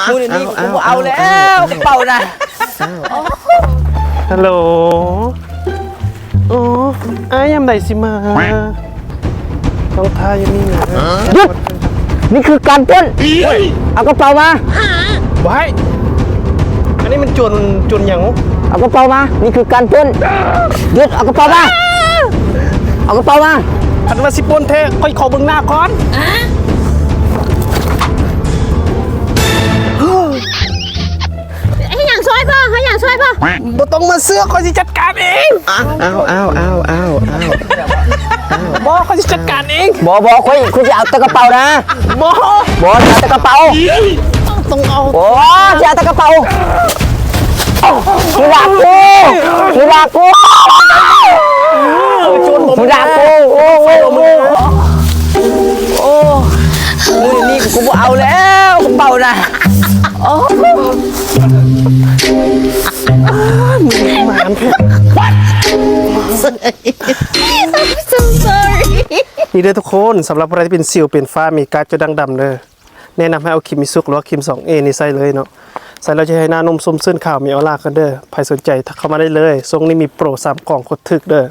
ມື້ນີ້ກູບໍ່ເອົາແລ້ວ ກະເປົານະ. ຮາໂຫຼ ໂອ້ ອ້າຍຍາມໃດຊິມາ? ຕ້ອງທ່າຢູ່ນີ້ນະ. ຢຸດ! ນີ້ຄືການປຸ້ນ! ເອົາກະເປົາມາ! ວ້າຍ! ອັນນີ້ມັນໂຈນ ໂຈນຫຍັງ? ເອົາກະເປົາມາ! ນີ້ຄືການປຸ້ນ! ຢຸດ! ເອົາກະເປົາມາ! ເອົາກະເປົາມາ! ຄັນວ່າຊິປຸ້ນແທ້ ຂ້ອຍຂໍເບິ່ງໜ້າກ່ອນ. ເຮັດຫຍັງຊ່ວຍພໍ່? ເຮັດຫຍັງຊ່ວຍພໍ່? ບໍ່ຕ້ອງມາເຊື່ອ ຂ້ອຍຊິຈັດການເອງ. ອ້າວ ອ້າວ ອ້າວ ອ້າວ ອ້າວ ອ້າວ ບໍ່ ຂ້ອຍຊິຈັດການເອງ. ບໍ່ ບໍ່ ຂ້ອຍ ຂ້ອຍຊິເອົາແຕ່ກະເປົານະ. ບໍ່ ບໍ່ ຊິເອົາແຕ່ກະເປົາ. ຕ້ອງເອົາ. ໂອ້ ຊິເອົາແຕ່ກະເປົາ. ໂອ້ ທີ່ລັກກູ ທີ່ລັກກູ ທີ່ລັກກູ. ໂອ້ ໂອ້ ໂອ້ ໂອ້ ມື້ນີ້ກູບໍ່ເອົາແລ້ວ ກະເປົານະ. ໂອ້ ມື້ນີ້ມານແທ້. I'm so sorry. ນີ້ເດີທຸກຄົນ ສຳລັບຜູ້ໃດທີ່ເປັນສິວເປັນຟ້າ ມີກາຈຸດດ່າງດຳເດີ ແນະນຳໃຫ້ເອົາຄຣີມມິສຸກ ຫຼືວ່າຄຣີມສອງເອນີ້ໃຊ້ເລີຍເນາະ. ໃຊ້ແລ້ວຈະເຮັດໃຫ້ໜ້ານຸ້ມຊຸ່ມຊື່ນຂາວມີອອລາຂຶ້ນເດີ. ໃຜສົນໃຈທັກເຂົ້າມາໄດ້ເລີຍ. ຊ່ວງນີ້ມີໂປຣສາມກ່ອງໂຄດຖືກເດີ.